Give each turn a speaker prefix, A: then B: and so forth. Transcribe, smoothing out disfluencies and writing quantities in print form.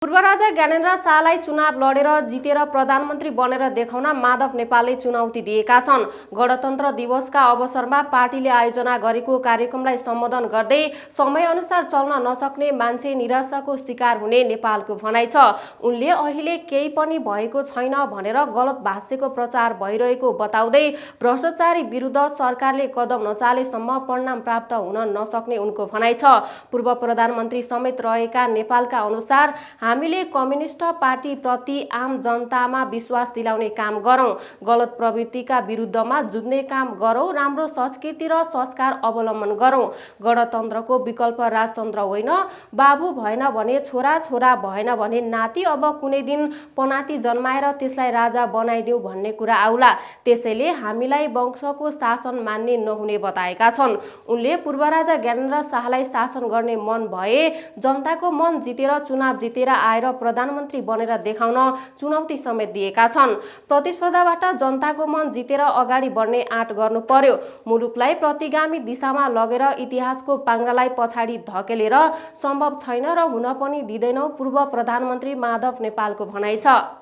A: पूर्व राजा ज्ञानेन्द्र शाहलाई चुनाव लडेर जितेर प्रधानमन्त्री बनेर देखाउन माधव नेपालले चुनौती दिएका छन्। गणतन्त्र दिवसका अवसरमा पार्टीले आयोजना गरेको कार्यक्रमलाई सम्बोधन गर्दै समयअनुसार चल्न नसक्ने मान्छे निराशाको शिकार हुने नेपालको भनाइ छ। उनले अहिले केही पनि भएको छैन भनेर गलत भाष्यको प्रचार भइरहेको बताउँदै भ्रष्टाचारी विरुद्ध सरकारले कदम नचालेसम्म परिणाम प्राप्त हुन नसक्ने उनको भनाइ छ। पूर्व प्रधानमन्त्री समेत रहेका नेपालका अनुसार हामीले कम्युनिस्ट पार्टी प्रति आम जनतामा विश्वास दिलाउने काम गरौं, गलत प्रवृत्तिका विरुद्धमा जुझ्ने काम गरौं, राम्रो संस्कृति र संस्कार अवलम्बन गरौं। गणतन्त्रको विकल्प राजतन्त्र होइन। बाबु भएन भने छोरा, छोरा भएन भने नाति, अब कुनै दिन पनाति जन्माएर त्यसलाई राजा बनाइदेऊ भन्ने कुरा आउला। त्यसैले हामीलाई वंशको शासन मान्ने नहुने बताएका छन्। उनले पूर्व राजा ज्ञानेन्द्र शाहलाई शासन गर्ने मन भए जनताको मन जितेर चुनाव जितेर आएर प्रधानमन्त्री बनेर देखाउन चुनौती समेत दिएका छन्। प्रतिस्पर्धाबाट जनताको मन जितेर अगाडि बढ्ने आँट गर्नु पर्यो। मुलुकलाई प्रतिगामी दिशामा लगेर इतिहासको पाङ्ग्रालाई पछाडि धकेलेर सम्भव छैन र हुन पनि दिँदैनौ, पूर्व प्रधानमन्त्री माधव नेपालको भनाइ छ।